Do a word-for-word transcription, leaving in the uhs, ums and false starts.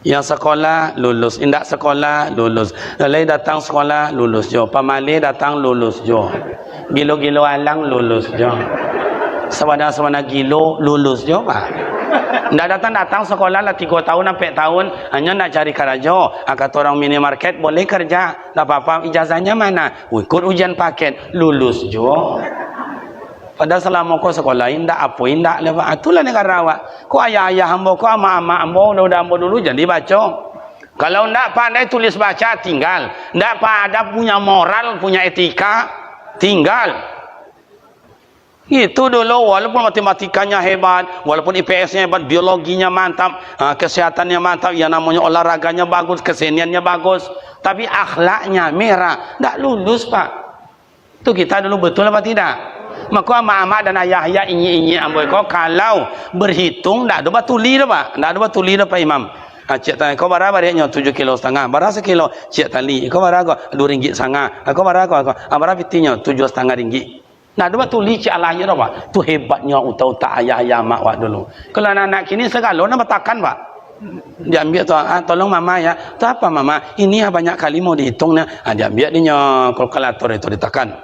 Yang sakolah, lulus. Indak sakolah, lulus. Lalai datang sakolah, lulus juo. Pamaleh datang, lulus juo. Gilo-gilo alang, lulus juo. Sabana-sabana gilo, lulus juo, Pak. Indak datang-datang sakolah lah tigo tahun, ampek tahun, hanyo nak cari karajo. Ah, kato urang minimarket, boleh kerja. Ndak apa-apa, ijazahnya mana? Ikut ujian paket, lulus juo. Padahal salamo ko sakolah indak, apo indak lah, Pak. Ah, itulah nagara awak. Ko ayah-ayah ambo, ko amak-amak ambo, udah-udah ambo dulu jadi baco. Kalau ndak pandai tulis baca, tinggal. Ndak pada punya moral, punya etika, tinggal. Itu dulu, walaupun matematikanya hebat, walaupun I P S-nya hebat, biologinya mantap, ah, kesehatannya mantap, yang namanya olahraganya bagus, keseniannya bagus, tapi akhlaknya merah, ndak lulus, Pak. Tu kita dulu, betul apa tidak? Mako amak-amak dan ayah-ayah, inyiak-inyiak ambo ko, kalau berhitung, ndak ado batuli doh, Pak. Ndak ado batuli doh, Pak Imam. Ah, ciek tali, ko bara bariaknyo? Tujuah kilo satangah. Bara sakilo? Ciek tali. Ko bara ko? Duo ringgit satangah. Ah, ko bara ko? Ko, ah, bara pitinyo? Tujuah satangah ringgit. Ndak ado batuli ciek alaihnyo doh, Pak. Tu hebatnyo utak-utak ayah-ayah amak wak dulu. Kalau anak-anak kini sagalo nan batakan, Pak. Diambiak tu, "Ah, tolong Mama ya." "Tu apa, Mama?" "Ini ah banyak kali mau dihitung nah." Ah, diambiak dinyo kalkulator itu ditakan.